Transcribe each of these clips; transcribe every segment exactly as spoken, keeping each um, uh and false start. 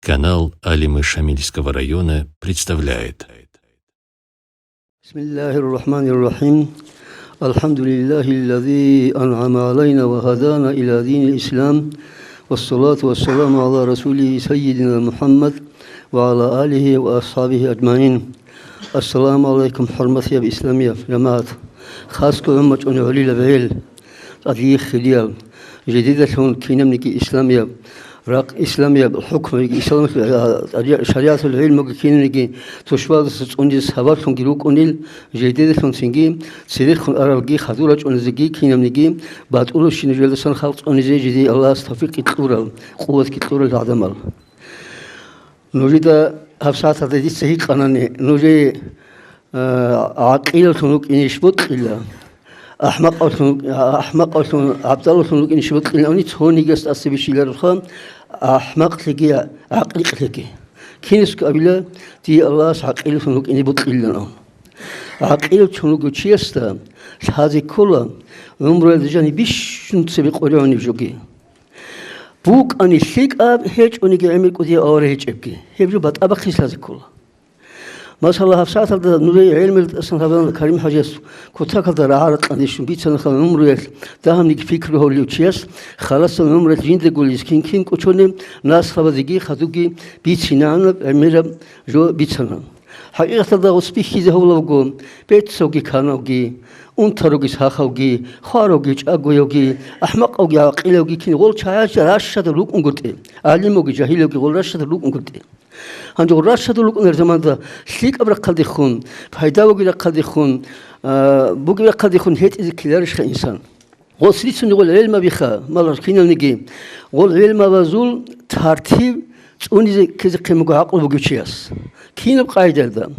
Канал Алимы Шамильского района представляет. بسم الله الرحمن الرحيم. الحمد لله الذي أنعم علينا وهدانا إلى دين الإسلام، والصلاة والسلام على رسوله سيدنا محمد وعلى آله وأصحابه أجمعين. السلام عليكم, хӀурматияб исламияб жамагӀат. Хасго гӀуммачӀун гӀолилаб гӀел, тӀадегӀан хириял, жидедалъун кинабниги исламияб рахъ, исламияб хӀукмуги, исламияб, а, шаригӀатул гӀилмуги кинабниги тушбаздаса цӀунизе сабаблъунги рукӀунел, жидедалъун цинги церехун аралги хадур рачӀунезеги кинабниги батӀулебщинаб жоялдасан халкъ цӀунизе жидее Аллагьас тавфикъги кьурал, къуватги кьурал гӀадамал. Нужеда гьабсагӀаталда дица гьикъанани, нужее, а, гӀакъилаллъун вукӀинищ бокьила, ахӀмакъаллъун, ахӀмакъаллъун, гӀабдаллаллъун вукӀинищ бокьилани, цонигияс тӀаса бищилароха, ахӀмакълъиги гӀакъликълъиги. Кинасго абила, дие Аллагьас гӀакъилаллъун вукӀине бокьилан абун. ГӀакъилаллъун вугев чиясда лъазе ккола гӀумруялда жаниб бищун цебе къваригӀунеб жоги. БукӀани лъикӀаб, гьечӀониги гӀемер кӀудияб авараг гьечӀебги, гьеб жо батӀа бахъизе лъазе ккола. Масала, гьабсагӀаталда нужее гӀелмуялдасан гьабилан Карим-хӀажияс кутакалда рагӀа-ракьанде щун бицанаха, гӀумруялъ дагьабниги пикру гьабулев чияс халасан гӀумруялъ жиндаго лъизе кин-кин кӀочонеб наслабазеги хадубги бицинегӀанаб гӀемераб жо бицана. ХӀакъикъаталда гъос бихьизе гьавулавго, бецавги канавги, унтаралги сахавги, хваравги чӀагоявги, ахӀмакъавги гӀакъилавги кин гъол чагӀазда ращадаб рукӀунгутӀи, гӀалимавги жагьилавги гъол ращадаб рукӀунгутӀи. Гьанже гъол ращадаб рукӀунареб заманда лъикӀаб рахъалдехун, пайда бугеб рахъалдехун, а, бугеб рахъалдехун гьетӀизе ккеларищха инсан? Гъос рицунел гъол гӀелмабиха, малар киналниги, гъол гӀелмабазул тартиб цӀунизе ккезехъин буго гӀакълу бугев чияс. Кинаб къагӀидаялда?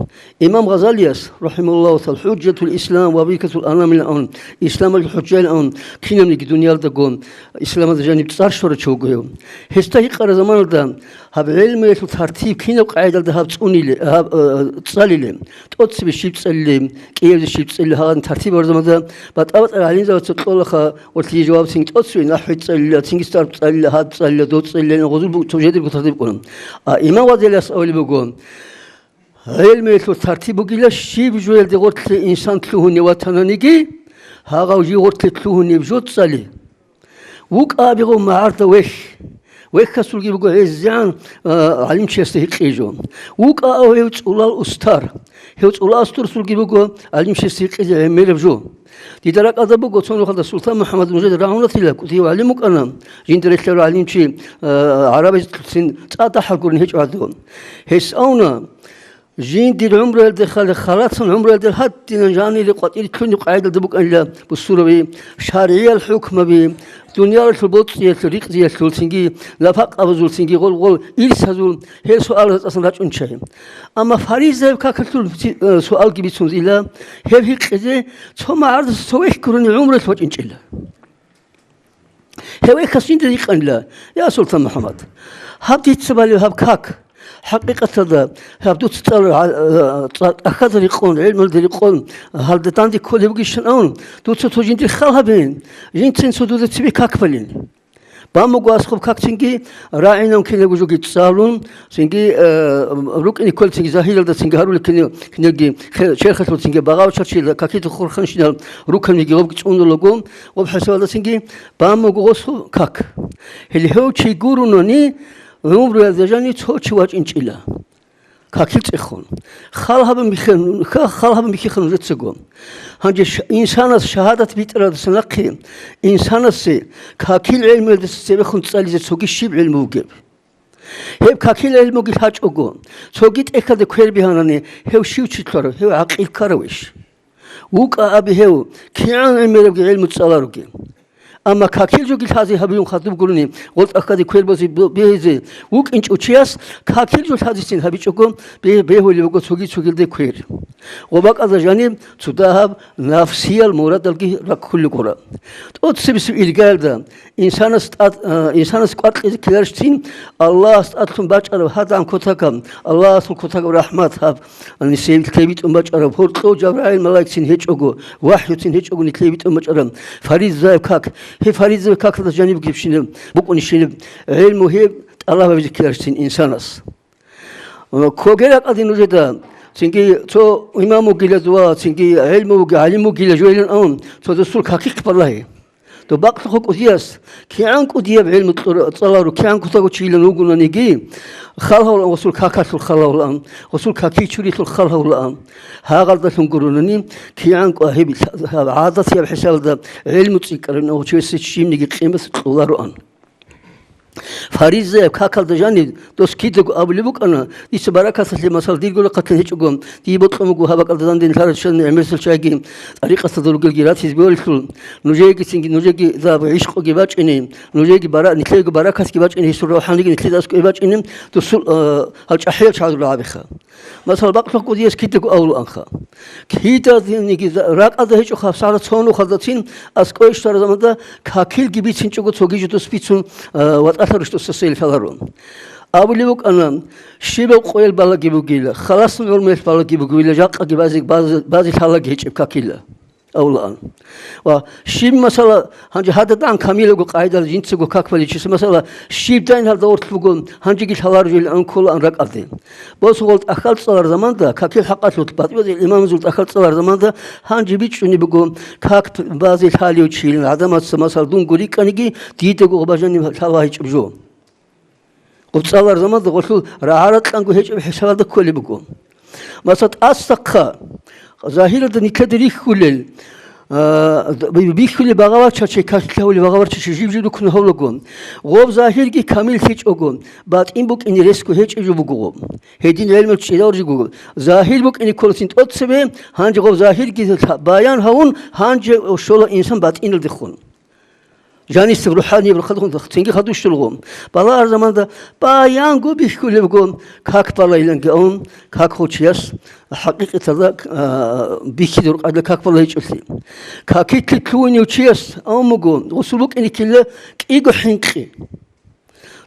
Имам Гъазалияс, рахӀимагьуллагьу тагӀала, ХӀужжатул Ислам ва Биркатул Анамилан абун, исламалъул хӀужжайилан абун, кинабниги дуниялдаго исламалда жаниб цӀар щварав чи вуго гьев. Гьесда гьикъараб заманалда гьаб гӀелмуялъул тартиб кинаб къагӀидалда гьаб цӀуниле, гьаб, э, цӀалиле, тӀоцебе щиб цӀалиле, кӀиябизе щиб цӀалиле, гьагъадин тартиб гьабураб заманда батӀа-батӀа гӀалимзабаца кьолаха, ва лъие жаваб цин тӀоцеве нахӀви цӀалила, цинги сарф цӀалила, гьаб цӀалила, доб цӀалила, гъозул бу-, цо жедерго тартиб ккуна. А имам Гъазалияс абулеб буго, гӀелмуялъул тартиб бугила, щиб жоялде гъортлъи инсан лъугьунев ватананиги, гьагъав жив гъортлъи лъугьунеб жо цӀали. ВукӀа абигъо магӀарда вехь. Вехьасулги буго гӀезегӀан, а, гӀалимчиясда гьикъи жо. ВукӀа ав гьев цӀулал устар. Гьев цӀулал устарасулги буго гӀалимчиясда гьикъизе гӀемераб жо. Дида ракӀалда буго, цо нухалда Султан МухӀаммад нужеда рагӀунатила, кӀудияв гӀалим вукӀана, жинда релълъарав гӀалимчи, а, гӀарабазецин цӀадахӀал гурони гьечӀо гьадав. Гьес авна, жиндир гӀумруялде хал-, халатан гӀумруялде гьадинан жанире къватӀире лъунеб къагӀидалда букӀанила бусураби, шаргӀиял хӀукмаби, дуниялалъул боцӀиялъул, ризкъиялъул, цинги напакъабазул, цинги гъол-гъол ирсазул, гьел суалазда тӀасан рачӀун чай. Амма фаризаяб какалъул ци-, э, суалги бицунзила, гьеб гьикъизе цо магӀардаса цо вехь гурони гӀумруялъ вачӀинчӀила. Гьев вехьас жинда гьикъанила: «Я Султан МухӀаммад, гьаб дица балев гьаб как, хӀакъикъаталда гьаб дуца цӀаларал гӀа-, цӀа-, тӀахьазда рекъон, гӀелмуялда рекъон, гьалда данде кколеб бугищан абун, дуца цо жиндир хал гьабейин, жинцин цо дуда цебе как балин». Бан буго асхъуб как цинги рагӀинав кинабго жоги цӀалун, цинги, э, рукӀине кколел цинги загьиралда цинги гьарулел кини-, кинелги хе-, черхалъул цинги багъав чарчил какида хурханщинал руканиги гъобги цӀунулаго, гъоб хӀисабалда цинги бан буго гъосул как. Гьеле гьев чи гурони гӀумруялда жанив цо чи вачӀинчӀила. Какил цӀехун. Хал гьабун бихье-, ха-, хал гьабун бихьеха нужецаго. Гьанже ш-, инсанас шагьадат битӀарадаса нахъе, инсанасе какил гӀелмуялдаса цебехун цӀализе цоги щиб гӀелму бугеб? Гьеб какил гӀелмуги лъачӀого, цоги тӀехьалде квер бигьанани, гьев щив чи ккарав? Гьев гӀакъил ккаравищ? ВукӀа абе гьев, кигӀан гӀемерабги гӀелму цӀалароги. Амма какил жоги лъазе гьабиюн хадуб гурони, гъол тӀахьазде квер бозе бу-, бегьизе вукӀинчӀев чияс какил жо лъазецин гьабичӀого бе-, бегьулеб буго цоги-цогилде квер. Гъоб бакӀалда жаниб цо дагьаб нафсиял мурадалги раккулел гуро. ТӀоцебесеб иргаялда инсанас тӀад-, а, инсанас кӀвар кьезе ккеларищ цин, Аллагьас тӀадлъун бачӀараб гьадигӀан кутакаб, Аллагьасул кутакаб рахӀмат гьаб, нилъее лъебитӀун бачӀараб, гьоркьов Жабраил малаикцин гьечӀого, вахӀюцин гьечӀого нилъее битӀун бачӀараб фаризаяб как. Гьеб фаризаяб какалда жаниб бугебщинаб, букӀунищинаб гӀелму гьеб, тӀалаб гьабизе ккеларищ цин инсанас. Ккоге ракӀалде нужеда, цинги цо имам вугила ва цинги гӀелму вуги, гӀалим вугила жойилан абун, цо досул какихъ балагье. Доб бакълъухъ кӀудияс, кигӀан кӀудияб гӀелму кьура-, цӀаларо, кигӀан кутаго чийилан вугонаниги, хал гьавулаан гъосул какалъул хал гьавулаан, гъосул каки чурилъул хал гьавулаан. Гьагъалдалъун гуронани, кигӀан кӀва-, гьеб гӀадатияб хӀисабалда гӀелму цӀикӀкӀараб гьечӀев щивниги къимат кьолароан. Фаризаяб какалда жаниб дос кидаго абулеб букӀана, дица баракаталъе, масала, дирго рахъалъан гьечӀого, дие бокьун буго гьаб бакӀалда данде нилъер чан гӀемерисел чагӀиги тӀарикъасда ругелги ратизе бегьулелъул, нужеегицинги, нужеги гӀишкъуги бачӀине, нужеги бара-, нилъеего баракатги бачӀине, гьесул равхӀаниги нилъеда аскӀове бачӀине, досул, а, гьал чӀахӀиял чагӀазул гӀабиха. Масала, бакълъухъ кӀудияс кидаго авулаанха. Кидазниги за-, ракӀалда гьечӀо хасара цо нухалдацин аскӀове щвараб заманда какилги бицинчӀого цоги жо дос бицун, а, ватӀалъа рушдуса сел лъаларо. Абулеб букӀана, щибаб къоял балаги бугила, халасун гӀурмаялъ балаги бугила, жакъаги бази-, бази-, бази лъалаги гьечӀеб какила. Авлаан. Ва щиб, масала, гьанже гьададагӀан камилаго къагӀидал жинцаго как баличиса, масала, щибдайин гьалда ортулъ буго, гьанжеги лъалар жойилан кколаан ракӀалде. Босгъол тӀахьал цӀалар заманда, какил хӀакъалъулъ батӀи-батӀиял имамзул тӀахьал цӀалар заманда, гьанже бичӀчӀунеб буго, как базе лъалев чийилан гӀадамаца, масала, дун гурикӀаниги, дидаго гъоб бажани лъала гьечӀеб жо. Гъоб цӀалар заманда гъолъул рагӀа-ракьанго гьечӀеб хӀисабалда кколеб буго. Масала, тӀасахъа, загьиралда нилъеда рихьулел, а, бихьулеб багъаварчачей, кахилъ гьавулеб багъаварчачей жиб-жиб руккун гьавулаго, гъоб загьирги камиллъичӀого, батӀин букӀине ресго гьечӀеб жо буго гъоб. Гьедин гӀелмул чӀезавуржи буго. Загьир букӀине кколесин тӀоцебе, гьанже гъоб загьирги баян гьавун, гьанже щола инсан батӀиналдехун. Жанисеб рухӀанияб рахъалдехун цинги хадущулгъун. Балагьар заманда баянго бихьулебго как балайиланги ун, как гъов чияс хӀакъикъаталда, а, бихьизе рукӀадила как балайичӀолъи. Какилъи лъугьунев чияс амуго гъусул букӀине ккела кӀиго хӀинкъи.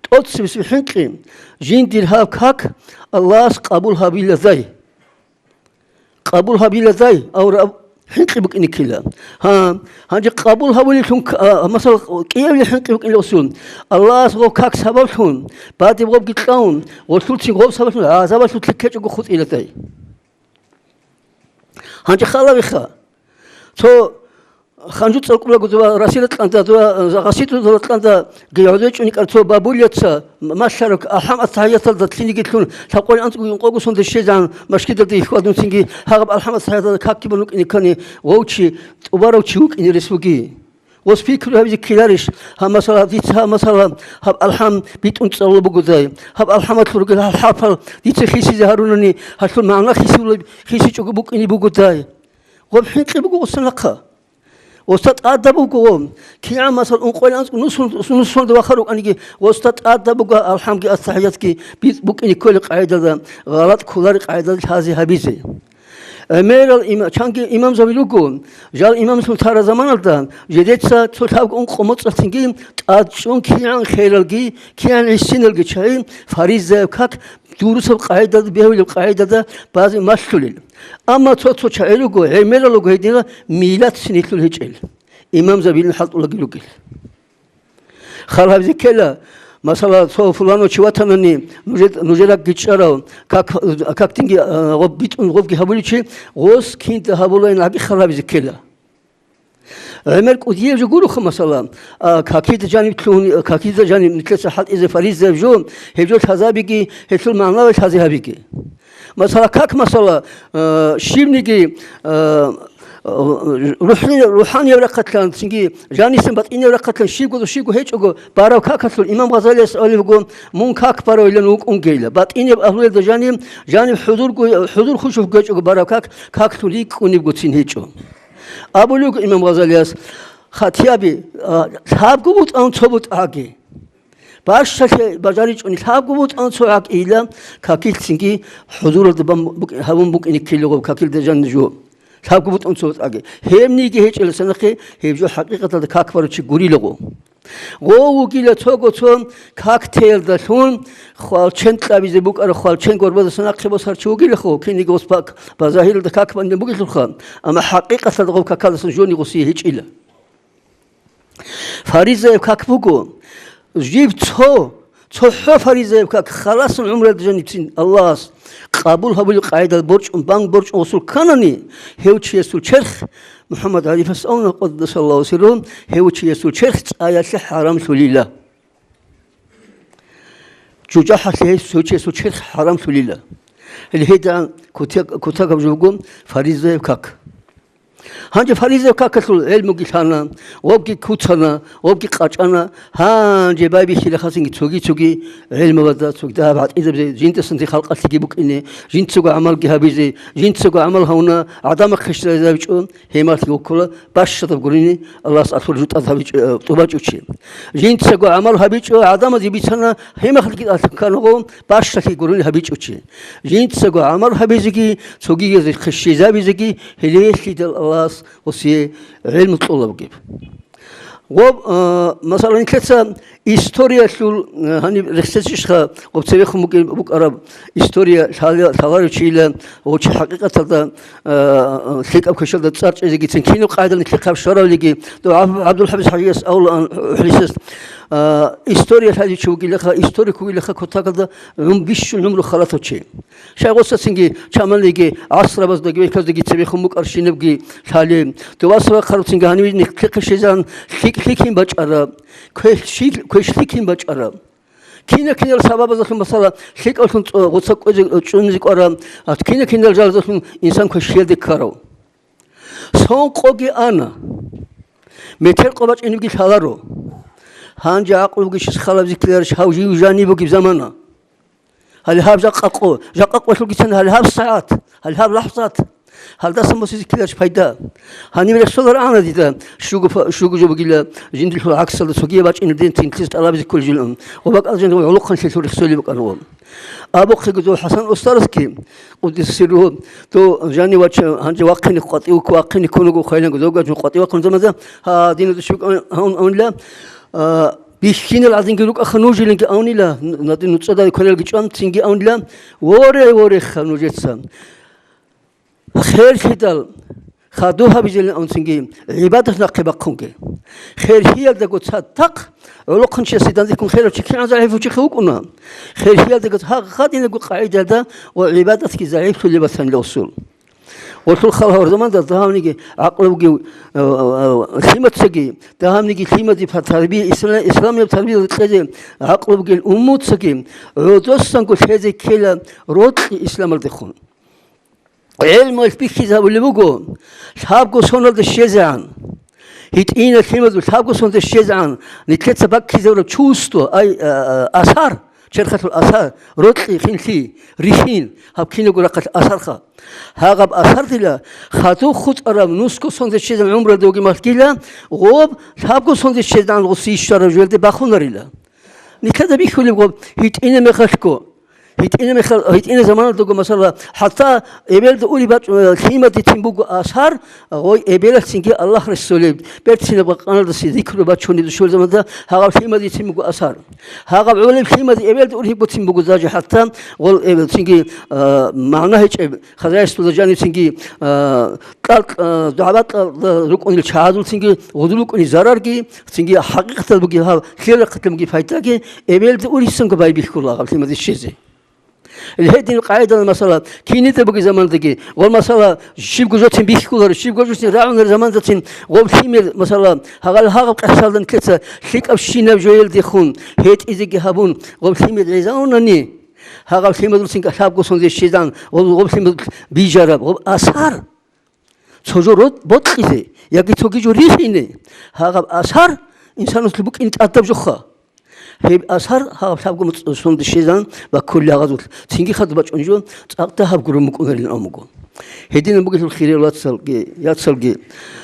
ТӀоцебесеб хӀинкъи, жиндир гьаб как Аллагьас къабул гьабилазай. Къабул гьабилазай авраб хӀинкъи букӀине ккела. Гьа, гьанже къабул гьабулелъун к-, а, масала, кӀиявли хӀинкъи букӀине гъусул. Аллагьас гъов как сабаблъун, бадиб гъобги кьавун, гъолъулцин гъоб сабаблъун гӀазабалъулъ ккечӀого хутӀилазай. Гьанже халавиха. Цо ханжу цӀалкӀулаго дова Расила кьанда, дова, э, Гъасидузова кьанда, гьезда гӀодой чӀуникӀар цо бабулица, м-, малъараб алхӀам аттахӀияталда лъиниги лъун, лъабкъоялда анцӀго юнкъого сонда щвезегӀан машгидалда ихьвадунцинги гьагъаб алхӀам аттахӀияталда какги бан вукӀине ккани, гъов чи, тӀубарав чи вукӀине рес буги. Гъос пикру гьабизе ккеларищ, гьаб масала, дица гьаб масала, гьаб алхӀам битӀун цӀалула бугодай, гьаб алхӀамалъул ругел гьал хӀарпал дица хисизе гьарунани, гьалъул магӀна хисулеб-, хисичӀого букӀине бугодай. Гъоб хӀинкъи буго гъуса нахъа. Гъуса тӀадаб буго, кигӀан, масала, ункъоялда анцӀго нусун-, нусунда вахъа рукӀаниги, гъуса тӀадаб буго алхӀамги аттахӀиятги би-, букӀине кколел къагӀидалда, гъалатӀ кколарел къагӀидалда лъазе гьабизе. ГӀемерал има-, чанги имамзаби руго, жал имамлъун тараб заманалда, жидеца цо лъабго ункъо моцӀалъцинги тӀад чӀун кигӀан хералги, кигӀан гӀисиналги чагӀи фаризаяб как дурусаб къагӀидалда, бегьулеб къагӀидалда базе малъулел. Амма цо-цо чагӀи руго, гӀемерал руго гьединал миллатцин гьелъул гьечӀел, имамзабилин хӀалтӀулаги ругел. Хал гьабизе ккела, масала, цо фуланав чи ватанани, нужер-, нужеракги чӀарав, как, как динги, а, гъоб битӀун гъобги гьабуличи, гъос кинда гьабулайин гьаги хал гьабизе ккела. ГӀемер кӀудияб жо гуроха, масала, а, какида жаниб лъугьун, какида жаниб нилъеца хӀалтӀизе фаризаяб жо, гьеб жо лъазабиги, гьелъул магӀнаве лъазе гьабиги. Масала, как масала, а, щибниги, а, рухӀни-, рухӀанияб рахъалъан, цинги жанисан батӀинияб рахъалъан щибго, щибго гьечӀого, бараб какалъул имам Гъазалияс абулеб буго, мун как баравилан вукӀунгейила. БатӀинияб агьлуялда жаниб, жаниб хӀузурго, хӀузур хушух гьечӀого бараб как, каклъун рикӀкӀунебгоцин гьечӀо. Абулеб буго имам Гъазалияс, хатияби, а, лъабго бутӀа гьабун цо бутӀа гьаги. Бащалъе бажаричӀони лъабго бутӀа гьабун цо гьаги ила, какилъцинги хӀузуралда бан букӀ-, гьабун букӀине ккелегъо какилда жанна жо. Лъабго бутӀа гьабун цо бутӀа гьаги. Гьебниги гьечӀеласа нахъе гьеб жо хӀакъикъаталда как барав чи гурилаго. Гъов вугила цого цо как теялдалъун, хвалчен кьабизе букӀарав хвалчен горбадаса нахъе босарав чи вугилахъо, кинниги гъос бак-, ба загьиралда как бандин бугелъулха, амма хӀакъикъаталда гъов какалдасан жони гъосие гьечӀила. Фаризаяб как буго, жиб цо, цохӀо фаризаяб как халасан гӀумруялда жанибцин Аллагьас къабул гьабулеб къагӀидал борчӀун, бан борчӀун гъосул кканани, гьев чиясул черх, МухӀаммад ГӀарифас авна, къаддасаллагьу сиррагьу, гьев чиясул черх цӀаялъе хӀарамлъулила. ЖужахӀалъе гьев чиясул черх хӀарамлъулила. Гьел гьедигӀан кутек-, кутакаб жо буго фаризаяб как. Гьанже фаризаяб какалъул гӀелмуги лъана, гъобги куцана, гъобги къачӀана. Гьанже байбихьила хасинги цоги-цоги гӀелмугазда, цоги дагьаб гӀатӀизабизе, жиндасан халкъалъеги букӀине, жинцаго гӀамалги гьабизе, жинцаго гӀамал гьавуна, гӀадамахъе щвезабичӀо, гьемалъги вуккула, бащадаб гурони Аллагьас алъур жутӀаз гьабичӀо, тӀубачӀо чи. Жинцаго гӀамал гьабичӀо, гӀадамазе бицана, гьемахъги алъукканого, бащалъи гурони гьабичӀо чи. Жинцаго гӀамал гьабизеги, цогиязехъе щвезабизеги, гьелелъидал Аллагьас гъосие гӀелму кьола бугеб. Гъоб, а, масала, нилъеца историялъул, а, гьаниб рехсечӀищха гъоб цебехун букӀин-, букӀараб история лъала-, лъаларев чийила, гъов чи хӀакъикъаталда, а, лъикӀаб квешалда цӀар чӀезегицин кинаб къайдал нилъехъаб щваравлиги, дов ГӀаб-, ГӀабдулхӀабис ХӀажияс авлаан, ГӀухӀлисес, а, история лъазичи вугилаха, историк вугилаха кутакалда гӀум-, бищун гӀумру халатав чи. Щайгъуса цинги чамалниги гӀасрабаздаги вехьаздаги цебехун букӀарщинабги лъали. Дова сабахъараб цинги гьаниве нилъехъе щвезан лъикӀ лъикин бачӀараб, квеш лъи-, квеш лъикин бачӀараб. Кина-кинал сабабазалъун, масала, лъикӀавлъун цо-, гъуца кӀвезе, чӀунзе кӀвараб, а кина-кинал жалазалъун инсан квешлъиялде ккарав. Сон къоги ана. Метер къо бачӀинебги лъаларо. Гьанже гӀакълу бугищ хисхалаб зикларищ гьав жив жаниб бугеб замана. Гьале гьаб жакъа къо, жакъа къолъулгицин гьале гьаб сагӀат, гьале гьаб лахӀзат. Гьалдаса мусизе ккеларищ пайда? Гьаниб рехсолар ана дида, щуго фа-, щуго жо бугила, жиндилъул гӀаксалда цогияб бачӀинеб дин тинлъизе тӀалабизе кколел жо. Ва бакӀал жан гӀолохъанлъилъул рехсолеб букӀанаро. Абухъего дов ХӀасан устарасги, къуддиса сирругьу, дов жанив вач-, гьанже вахъине къватӀивухъ вахъине ккунаго хвайланго, дов гачун къватӀив вахъун замаза, гьа, дина дучӀ букӀан гьавун авнила, а, бихьинал гӀадинги рукӀаха нужилинги авнила, н-, надин нуцӀадай квералги чӀван цинги авнила, воре, вореха нужеца. Херлъидал хадур гьабизелин авун цинги гӀибадат нахъе бахъунги. Херлъиялдаго цадахъ гӀолохъанчиясе данделъун херав чи кигӀан загӀипав чи вукӀуна. Херлъиялдаго гьа-, гьадинабго къагӀидалда ва гӀибадатги загӀиплъулеб батанила усул. Гъолъул хал гьавар заманда дагьабниги гӀакълу бугев, а, а, лъимацаги, дагьабниги лъимазе тарбия, исла-, исламияб тарбия кьезе гӀакълу бугел уммуцаги гӀодосанго лъезе ккела рокьи исламалдехун. ГӀелмуялъ бихьизабулеб буго, лъабго соналда щезегӀан. ГьитӀинал лъимазул лъабго соналда щезегӀан, нилъеца баккизабураб чувство, ай, а, а, асар, черхалъул асар, рокьи, хинлъи, рихин, гьаб кинабго рахъалъ асарха. Гьагъаб асардила хадуб хутӀараб нусго соналда щезегӀан гӀумруялда вугеб махгила, гъоб лъабго соналда щезегӀан гъуси щвараб жоялде бахунарила. Нилъеда бихьулеб гъоб гьитӀина мехалъго. ГьитӀина мехал-, гьитӀина заманалдаго, масала, хӀатта эбелда уриб бач-, э, лъимадицин буго асар, гъой эбелалъцинги Аллагь рехсолеб, берцинаб къанкъаналдаса зикру бачунеб щвел заманда гьагъаб лъимадицин буго асар. Гьагъаб гӀолеб лъимади эбелда ургьибгоцин буго даже хӀатта гъол эбелцинги, э, магӀна гьечӀеб хозяйствода жанибцинги, а, кьал-, а, дугӀа-бакьалда рукӀунел чагӀазулцинги гъудул рукӀунел зарарги, цинги хӀакъикъаталда бугеб гьаб, лъел рахъалъан бугеб пайдаги эбелда урисанго байбихьула гьаб лъимаде щезе. Гьедин къагӀидала масала, кинида бугеб замандаги, гъол масала, щибго жоцин бихьуларо, щибго жоцин рагӀунел замандацин, гъоб лъимер, масала, гьагъал гьагъаб къасалда нилъеца лъикӀабщинаб жоялдехун, гьетӀизеги гьабун, гъоб лъимер гӀезавунани, гьагъаб лъимадулцин лъабго соналда щезан, гъоб, гъоб лъимадул бижараб, гъоб асар. Цо жо рот-, бокьизе, яги цоги жо рихине, гьагъаб асар инсанасул букӀин тӀадаб жоха. Гьеб асар гьагъаб лъабго муцӀ-, соналда щезан ва кколел гьагъазулъ цинги хадуб бачӀун жо цӀакъ дагьаб гурони букӀунарилан абун буго. Гьединаб бугелъул хириял вацалги, яцалги,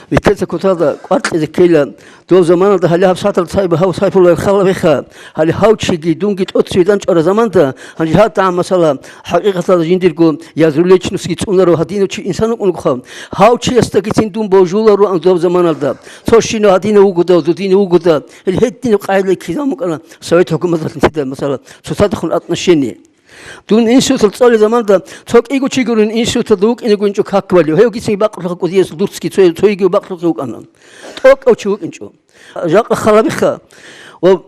нилъеца кутакалда кӀвар кьезе ккела, дов заманалда гьале гьаб сагӀаталда цаиб гьав Сайфулла Халабиха, гьале гьав чиги дунги тӀоцеве данчӀвараб заманда, гьанже гьадагӀан масала, хӀакъикъаталда жиндирго язрулечнусги цӀунаро гьадинав чи инсан вукӀунгохъав, гьав чиясдагицин дун божулароан дов заманалда, цо щинав гьадинав вугода, дудинав вугода, гьел гьединаб къагӀидалъ ккезабун букӀана Совет хӀукуматалъ нилъеда, масала, цоцадехун отношение. Дун институталда цӀалеб заманда цо кӀиго чи гурин институталда вукӀине гуринчӀо как балев. Гьевгицин бакълъухъе кӀудиясул дурцги цо-, цойги бакълъухъе вукӀана. ТӀокӀав чи вукӀинчӀо. Жакъа Халабиха ва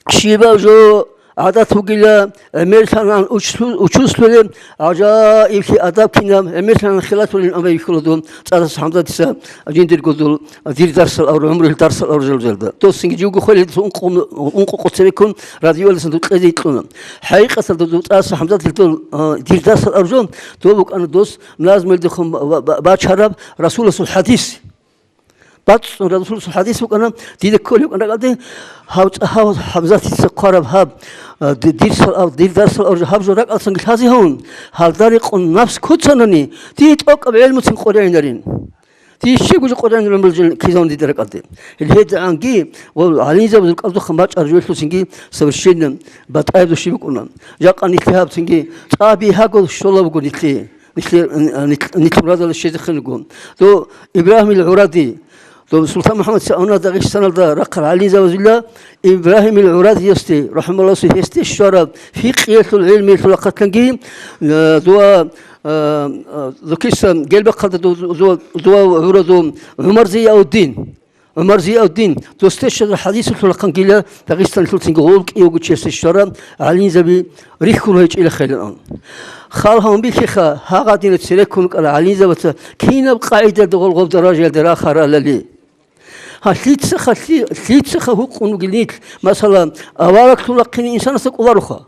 щибаб жо гӀадат бугила, гӀемерлъанан учлу-, учуслъулеб, гӀажаиблъи адаб кинаб, гӀемерлъанан хилалъулин абай бихьула дун, цӀадаса ХӀамзатица жиндирго дул, дир дарсал авр-, гӀумруялъ дарсал авружалда. Дос цинги живго хвелил ункъо-, ункъо къо цебеккун радиоялдасан дул кьезе кьуна. ХӀакъикъаталда дул цӀадаса ХӀамзатил дул, а, дир дарсал авружал, дов букӀана дос назмуялдехун ба-, ба-, ба-, бачараб Расуласул хӀадис. БацӀцӀун Расуласул хӀадис букӀана, дида кколеб букӀана ракӀалде, гьав цӀа-, гьав ХӀамзатица хъвараб гьаб, а, ди-, дирсал ав-, дир дарсал авружа гьаб жо ракӀалдасанги лъазе гьавун, гьалда рекъон напс куцанани, дие тӀокӀаб гӀелмуцин къорейнарин. Дие щибго жо къорейнарин гӀумру жин ккезавун дида ракӀалде. Гьел гьедигӀанги ва гӀалимзабазул кӀалдухъан бачӀараб жоялъулцинги совершенно батӀаяб души букӀуна. Жакъа нилъе гьабцинги цӀа бигьаго щола буго нилъе. Нилъер, н-, нилъ-, нилъ мурадалда щвезехъин руго. Дов Ибрагьимил ГӀуради, дов Султан МухӀаммад Сауна Дагъистаналда рахъал гӀалимзабазулла Ибрагьимил ГӀурадиясде, рахӀмалласу, гьесде щвараб фикъгьиялъул гӀилмиялъул ахъатанги, э, дова, э, э, зукиса гелбахъалда дов, дов, дов гӀуразул ГӀумар Зияуддин. ГӀумар Зияуддин, досде щвезар хӀадисалъул рахъангила Дагъистаналъулцинги гъол кӀиявго чиясе щвараб гӀалимзаби рихьула гьечӀила хилан. Хал гьавун бихьеха, гьагъ гьадинаб цереккун рукӀарал гӀалимзабаца кинаб къагӀидаялда гъол гъоб даражаялде рахаралали? Гьа, лъицаха, лъи-, лъицаха гьукъун вугел нилъ, масала, авараглъун вахъине инсанасда кӀолароха?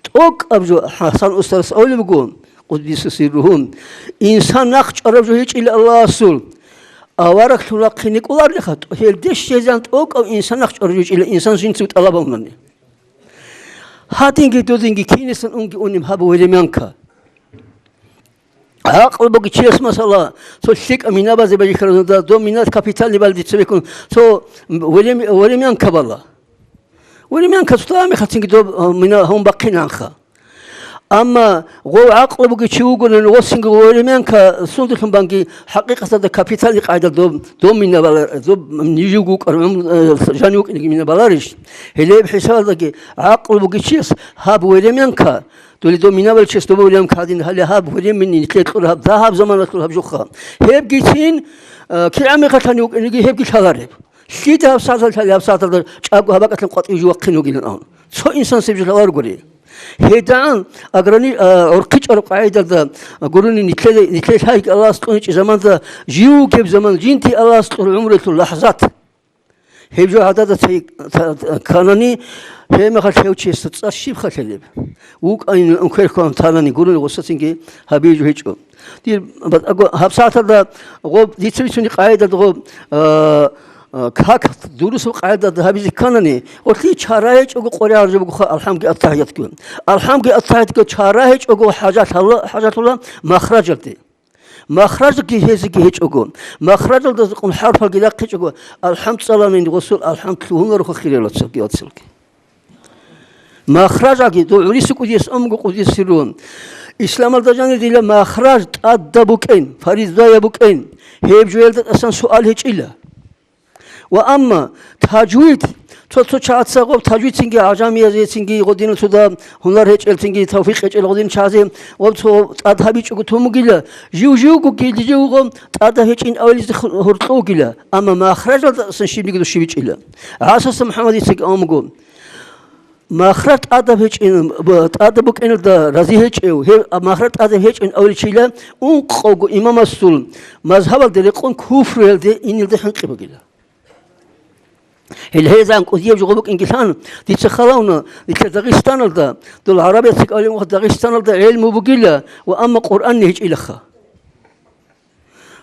ТӀокӀаб жо ХӀасан устарас абулеб буго, къуддиса сирругьу, инсан нахъ чӀвараб жо гьечӀила Аллагьасул, авараглъун вахъине кӀоларелха, гьелде щвезегӀан тӀокӀав инсан нахъ чӀвараб жо гьечӀила инсан жинцев тӀалаб гьавунани. Гьадинги додинги кинасан унги унеб гьаб времянка. ГӀакълу бугев чияс, масала, цо лъикӀаб мина базе бажихьаразда, доб мина капитальный балде цебеккун, цо врем-, времянка бала. Времянка цо мехалъцинги доб, а, мина гьавун бахъинанха. Амма гъов гӀакълу бугев чи вугони, гъосинги времянка сундулъун банги, хӀакъикъаталда капитальный къайдал доб, доб мина бала, доб нижив вукӀар, гӀумру, э, жанив вукӀинеги мина баларищ? Гьелеб хӀисабалдаги гӀакълу бугев чияс гьаб времянка, Доли дов минабал чияс добавлям кадин, гьале гьаб времени нилъе кьур гьаб, дагьаб заманалъул гьаб жуха. Гьебгицин, а, кигӀан мехалъани вукӀиниги гьебги лъалареб. Лъида гьаб сагӀаталъ гьале гьаб сагӀаталда чӀаго гьабакӀалъан къватӀив жо вахъин вугилан абун. Цо инсан сиб жо лъаларгури. ГьедагӀан аграни-, а, гӀурхъи чӀараб къагӀидалда гурони нилъе, нилъе лъайги Аллагьас кьуничӀеб заманда жив вугеб заман жинди Аллагьас кьур гӀумруялъул лахӀзат. Гьеб жо гӀадада цей-, та-, та-, кканани, гьеб мехалъ гьев чиясда цӀар щиб халъалеб? ВукӀайин ункверхъан танани гурони гъосацинги гьабизе жо гьечӀо. Дир батӀаго гьаб сагӀаталда гъоб дица бицунеб къагӀидалда гъоб, а, а, как дурусаб къагӀидалда гьабизе кканани, гъолъие чара гьечӀого къоригӀараб жо бугоха алхӀамги аттахӀиятги. АлхӀамги аттахӀиятги чара гьечӀого хӀажат гьала-, хӀажалъула махражалде. Махражги гьезиги гьечӀого, махражалда зукъун хӀарпалги рахъичӀого, алхӀамд цӀаланин гъосул алхӀамд лъугьунароха хириял вацалги. Махражаги, дов гӀурису кӀудияс амго кӀудиясирун. Исламалда жанир дила махраж тӀадаб букӀин, фаризаяб букӀин, гьеб жоялда тӀасан суал гьечӀила. Ва амма тажвид, цо-цо чагӀаца гъоб тажвидцинги гӀажамиязецинги гъодинал цо дагьаб гьунар гьечӀелцинги тавфикъ гьечӀел гъодин чагӀазе гъоб цо тӀад гьабичӀого тун бугила, жив-живго гилли-живго тӀадаб гьечӀин авилизе ху-, гьоркьов вугила, амма махражалдасан щибниги души бичӀила. ГӀасаса МухӀаммадицаги амго. Махраж тӀадаб гьечӀин, б-, тӀадаб букӀиналда рази гьечӀев, гьев махраж тӀадаб гьечӀин авличила ункъавго имамасул мазгьабалде рекъон куфруялде инелде хӀинкъи бугила. Гьел гьезан кӀудияб жо гъо букӀингилъан, дица халавна, дица Дагъистаналда, дол гӀарабияца кӀалин ва Дагъистаналда гӀелму бугила ва амма Къуръанни гьечӀилаха.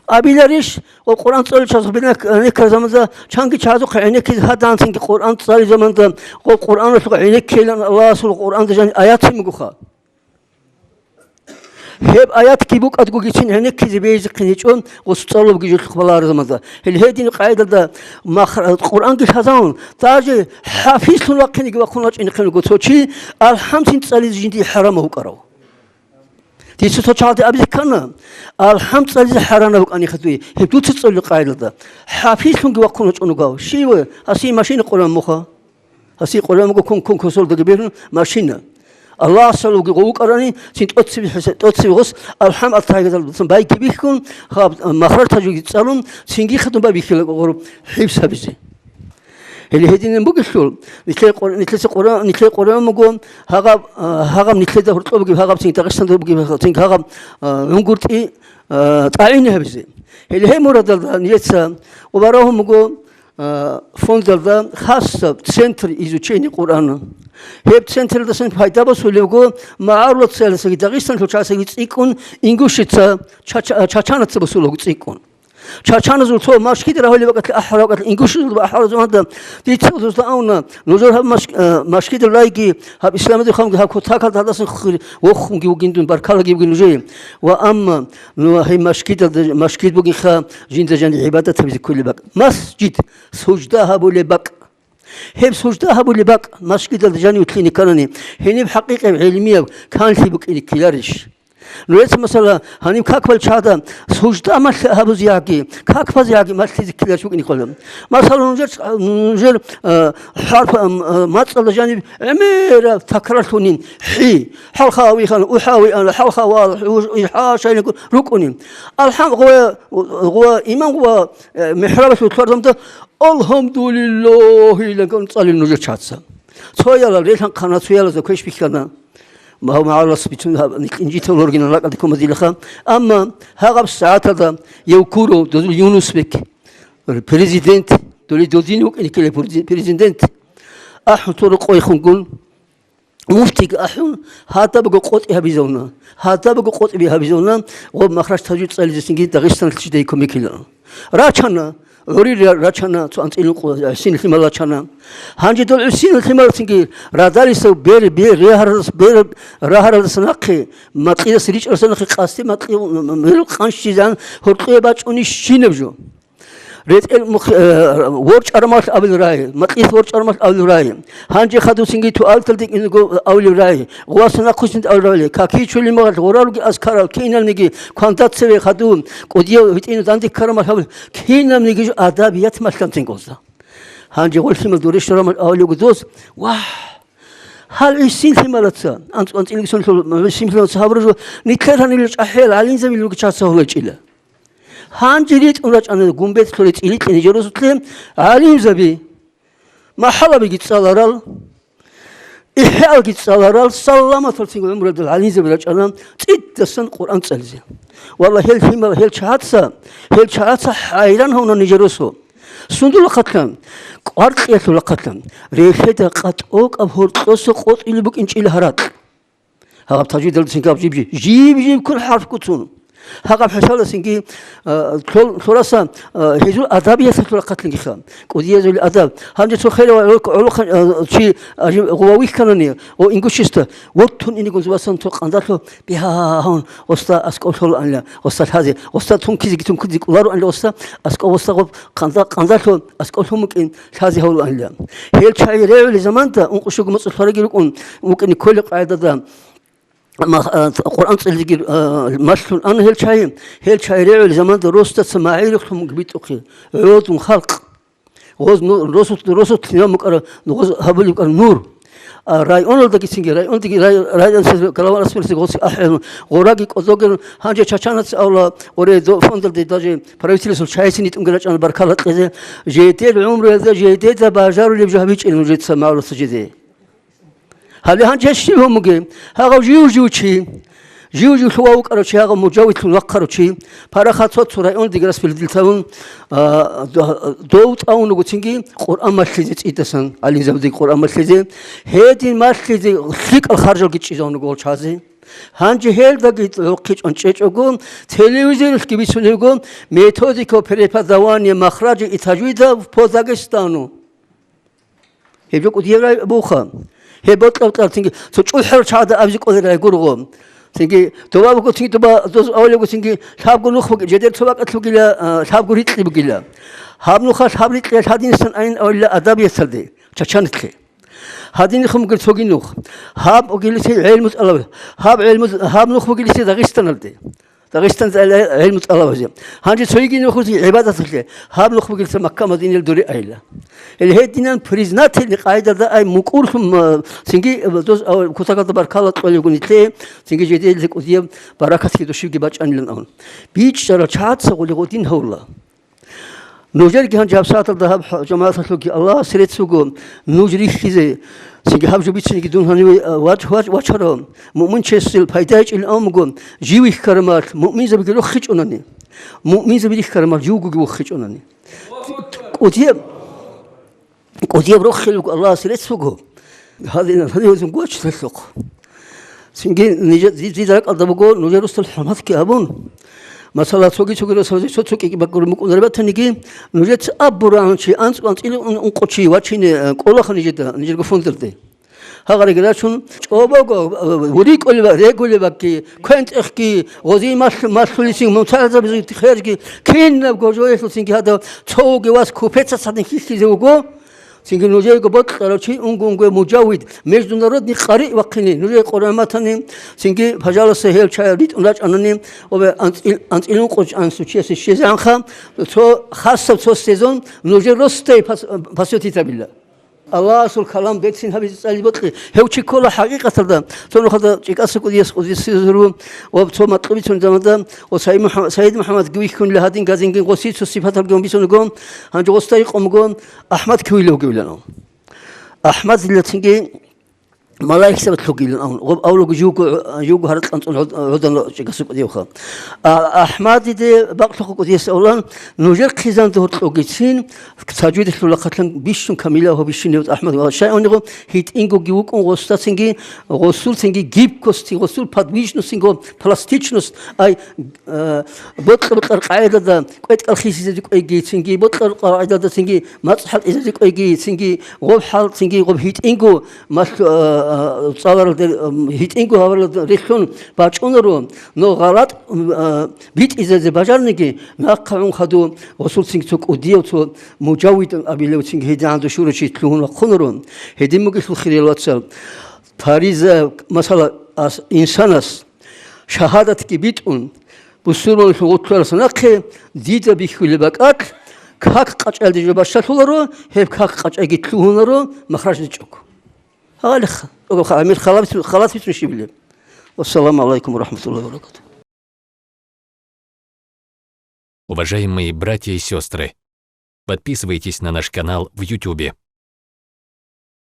Абиларищ, ва Къуръан цӀаличӀаз гьабилан гӀенеккар заманда, чанги чагӀазухъе гӀенеккизе гьаданцинги Къуръан цӀали заманда, ва Къуръаналъухъ гӀенеккилан Аллагьасул Къуръанда жани аятцин бугоха. Гьеб аятги букӀадгогицин гӀенеккизе бейзихъин гьечӀо, ва суцӀалубги жолъухъ балагьар заманда. Гьел гьедин къайдалда махра-, Къуръанги лъазавун, даже хӀафизлъун вахъинеги вахъун вачӀинехъин руго цо чи, алхӀамцин цӀализе жиндие хӀарамав вукӀарав. Дица цо чагӀалде абизе ккана, алхӀам цӀализе хӀаранаб букӀани хадуе, гьеб дуца цӀалулеб къайдалда. ХӀафизлъунги вахъун вачӀун вугав. Щиве, гьасие машина къуран муха. Гьасие къуран муго кун, кун косолдаги бегьун машина. Аллагьасалуги гъов вукӀарани, цин тӀоцебе хӀиса-, тӀоцебе гъос алхӀам аттахӀияталдасан байги бихьун, гьаб, махраж тажвидги цӀалун, цинги хадуб байбихьила гъороб хӀифз гьабизе. Гьеле гьединан бугелъул, нилъер къо-, нилъеца къора-, нилъер къоргьан буго, гьагъаб, а, гьагъаб нилъеда гьоркьоб бугеб, гьагъаб цин Дагъистанда бугеб, цин гьагъаб, а, гӀунгутӀи, а, тӀагӀини гьабизе. Гьеле гьеб мурадалда нилъеца ва барагьун буго, а, фондалда хасаб центр изучения Къуръана. Гьеб централдасан пайда босулеб буго, магӀарулацаялдасаги Дагъистаналъул чагӀасаги цӀикӀкӀун, ингушица, чача-, чачанаца босулеб буго цӀикӀкӀун. Чачаназул цо машгид рагьулеб бакӀалъе ахӀараб бакӀалъе, ингушазул ахӀараб заманда дица дузда авна, нужер гьаб маш-, э, машгидал райги, гьаб исламияб ханги гьаб кутакалда гьадасан хир вохунги вугин дун, баркалаги вугин нужее. Ва амма, ну, гьеб машгидалда, машгид бугинха жинда жаниб гӀибадат гьабизе кколеб бакӀ. Масжид, сужда гьабулеб бакӀ. Гьеб сужда гьабулеб бакӀ машгидалда жанив лъине кканани, гьениб хӀакъикъаб гӀилмияб канлъи букӀине ккеларищ? Нужеца, масала, гьаниб как балчагӀда сужда малъи гьабузе яги, как базе яги малъизе ккеларищ букӀине ккола? Масала, нужер, нужер, э, хӀарп, ам, э, мацӀалда жаниб гӀемераб такрарлъунин хӀи, хӀалха вихана, ухӀа виана, хӀалха вала, хӀу-, хӀа шайнигу рукӀунин. Алхам-, гъоя, гъоя имам ва, э, михӀрабалъул лъугьарзамда «Алхамдулиллагь» илан цӀалин нужер чагӀаца. Цоялал релъанхъана, цоялазда квеш бихьана. Гьав магӀарулас бицун гьаб инжитал оргинал ракӀалде кумазилаха. Амма гьагъаб сагӀаталда Евкуров, дозул Юнусбек, президент, доли дозин вукӀине ккелеб президент, ахӀун цо рокъой хунгун, муфтиги ахӀун, гьадабго къотӀи гьабизавуна. Гьадабго къотӀиби гьабизавуна, гъоб махраж тажвид цӀализесинги Дагъистаналъ чидай кумекилан. Рачана, гӀури ра-, рачана, цо анцӀила ункъо гӀисин лъимал рачана. Гьанже дол гӀисин лъималцинги радалиса бер, бер, рагьаралдаса бер, рагьаралдаса нахъе, макьидаса ричӀараса нахъе къасде макьи, м-, м-, мел къанщизан гьоркьое бачӀунищинаб жо. РетӀел мух-, э, ворчӀараб мал абил рай, макьилъ ворчӀараб мал абил рай. Гьанже хадусинги туалеталде кӀинго абулеб рай, гъвасан нахъусин абулеб рай, какичулеб мехалъ гъураруги аскарал кинабниги кванда цеве хадув кӀудияв гьитӀинав данде ккараб мал гьабулеб, кинабниги жо адабият малъанцин гъозда. Гьанже гъолъимал дуре щвараб мал абулеб гудос, вагь! Гьал гӀисин лъималаца, анцӀ-, анцӀила гьисин лъималаца гьабураб жо, нилъер гьаниве чӀахӀиял гӀалимзабил ругичаса гьолайчӀила. Гьанже ритӀун рачӀана гумбецлъуре цӀиликье нижер росулъе гӀалимзаби. МахӀалабиги цӀаларал, ихӀяалги цӀаларал, саламаталцин гӀумруялда гӀалимзаби рачӀана цӀидасан Къуръан цӀализе. Валлагь, гьел лъимал, гьел чагӀаца, гьел чагӀаца хӀайран гьавна нижер росу. Сундулахъатлъан, кӀваркьиялъулахъатлъан, релъеда къатӀокӀаб гьоркьоса къотӀилеб букӀинчӀила гьаракь. Гьаб тажвидалдасинги гьаб жиб-жиб, жиб-жиб ккун хӀарпгуцун. Гьагъаб хӀалаласинги, а, лъол-, лъораса, а, гьезул адабиялъулахъатлъингиха, кӀудиязул адаб. Гьанже цо херав гӀолохъан, а, чи, а, жи-, гъував вихьанани, о, ингушиста, вортун инигун зубасан цо къандалъу бигьа-гьа-гьун, оста аскӀоб лъолаанила, оста лъазе, оста тункизеги тункизе кӀолароанила, оста аскӀоб, оста гъоб къанда-, къандалъу аскӀоб лъун букӀин лъазе гьавулаанила. Гьел чагӀи регӀулел заманда, ункъо щуго моцӀалъ хвараги рукӀун вукӀине кколеб къагӀидада, ма-, а, Къуръан цӀализеги, а, малъун ана гьел чагӀи. Гьел чагӀи регӀулел заманда росдаца магӀирухълъун битӀухъе гӀодун халкъ. Гъоз ну-, росулъ-, росулъ гьаб букӀара, гъоз гьабулеб букӀара нур. А, районалдагицинги, райондеги, рай-, районсез, глава республикасе гъоз ахӀен, гъораги кӀодоген, гьанже чачанаца авла, гъоре до-, фондалде даже правительствол чайсин итӀунги рачӀана баркала кьезе, жедер гӀумруялда жедеда бажарулеб жо гьабичӀел нужеца, магӀарулас жеде. Гьале гьанже щиб гьумуге? Гьагъав жив-жив чи, жив-жив лъугьа вукӀарав чи, гьагъав мужавидлъун вахъарав чи, парахат цо-цо райондеги распределить тавун, а, д-, дов тӀавун вуго цинги Къуръан малъизе цӀидасан, гӀалимзабазеги Къуръан малъизе, гьедин малъизе лъикӀал харжалги чӀезавун вуго гъол чагӀазе. Гьанже гьелдаги гӀолохъичӀон чӀечӀого, телевизоралъги бицунебго, методика преподавания махража и тажвида по Дагестану. Гьеб жо кӀудияб рай буха. Гьеб бокьав-кьар цинги цо чӀухӀарав чагӀада абизе кӀолел рай гургъу. Цинги доба буго, цинги доба доз авлего, цинги лъабго нух буги, жедер цо бакӀалъ бугила, а, лъабго рикьи бугила. Гьаб нуха лъаб рикьи лъадинсан айин авлила адабияталде, чачанитлъе. Гьадинихъ бугел цоги нух. Гьаб бугилиси гӀелму тӀалаб. Гьаб гӀелму, гьаб нух бугилиси Дагъистаналде. Дагъистаналда гӀел-, гӀелму тӀалабазе. Гьанже цойги нухузе гӀибадаталъе, гьаб нух бугилца Макка-Мадинаялде дуре айила. Гьел гьединан признательный къайдада ай мукӀурлъун, м, цинги, э, доз, а, кутакалда баркала кьолевгун итлъе, цинги жедейлъи кӀудияб баракатги душибги бачӀанилан абун. БичӀчӀарал чагӀаца гъули гъодин гьавула. Нужерги гьанже гьабсагӀаталда гьаб хӀ-, жамагӀаталъулги Аллагьасе рецц буго, нуж рихьизе, цинги гьаб жо бицинеги дун гьаниве, а, вач-, вач-, вачарав, муъминчиясул пайда гьечӀел авамго, жив вихьарамал, муъминзабиги рохичӀунани, муъминзаби рихьарамал живгоги вохичӀунани. КӀудияб, кӀудияб рохел руго Аллагьасе рецц буго. Гьадинал гьадин гьезун гурони гьелъухъ. Цинги нижер, зи-, зи ракӀалда буго, нужер росдал хӀурматги гьабун. Масала, цоги-цоги росазе цо-цо кӀикӀи бакӀ гури мукӀунареб батаниги, нужеца абурагӀанчи анцӀ-, анцӀила ун-, ункъо чи вачине, э, кӀолаха нижеда, нижерго фондалде. Гьагъариги рачун, чӀобого, э, рикӀкӀулеб-, регулеб бакӀги, квен-тӀехги, гъозие малъ-, малъулесин мунтазабизе хержги, кинабго жоялъулцинги гьадав цо вугев вас купецас гьадин хьихьизе вуго. Цинги нужеего бокьарав чи унго-унго мужаввид, международный къари вахъине, нужее Къуръан батани, цинги, пожалуйста, гьел чаял ритӀун рачӀанани, ва анцӀил-, анцӀил ункъо чӀанасев чиясе щвезегӀанха, цо хасаб цо сезон нужер росдае пас-, посвятить гьабила. Аллагьасул калам берцин гьабизе цӀализе бокьи. Гьев чи ккола хӀакъикъаталда, цо нухалда ЧӀикӀаса кӀудияс кӀудиясезару ва цо макьуби цун заманда ва Саид МухӀаммад, Саид МухӀаммадги вихьунила гьадин газинги гъосие цо сипаталги бицун вуго, гьанже гъосда гьикъун буго, АхӀмад кивила вугевилан. АхӀмадилацинги малаикзабат лъугилан авун, гъоб авлуго живго, живго гьаракь анцӀун гӀод-, гӀодан ЧӀикӀаса кӀудиявха. А, АхӀмадиде бакълъухъа кӀудияс авлан, нужер хъизан дуркьогицин, сажудалъула хъалъан бищун камила гьо бищунев АхӀмад ва шайгьунигъо гьитӀингоги вукӀун гъосдацинги, гъосулцинги гибкости, гъосул подвижностинго, пластичность, ай, Э, бокьа-бокьараб къагӀидалда кӀветӀал хисизеги кӀвейги, цинги бокьараб къагӀидалда цинги мацӀ хӀалтӀизеги кӀвейги, цинги гъоб хӀал, цинги гъоб гьитӀинго малъ-, э, э, цӀаларалде, э, гьитӀинго гьаваралда релълъун бачӀунаро, но гъалатӀ, э, битӀизезе бажариниги, нахъа гӀун хадув гъосулцинги цо кӀудияв, цо мужаввид абилев цинги гьедигӀан душурав чи лъугьун вахъунаро. Гьедин бугелъул, хириял вацал, фариза, масала, ас-, инсанас шагьадатги битӀун, бусурманлъун гъорлъараса нахъе дида бихьулеб бакӀалъ, как къачӀалде жо бащалъуларо, гьеб как къачӀайги лъугьунаро махраж гьечӀого. Гьалеха, гьамир халат, халат бицун щибилеб. Вассаламу гӀалайкум ва рахӀматуллагьи ва баракатугь. Уважаемые братья и сестры, подписывайтесь на наш канал в Ютубе.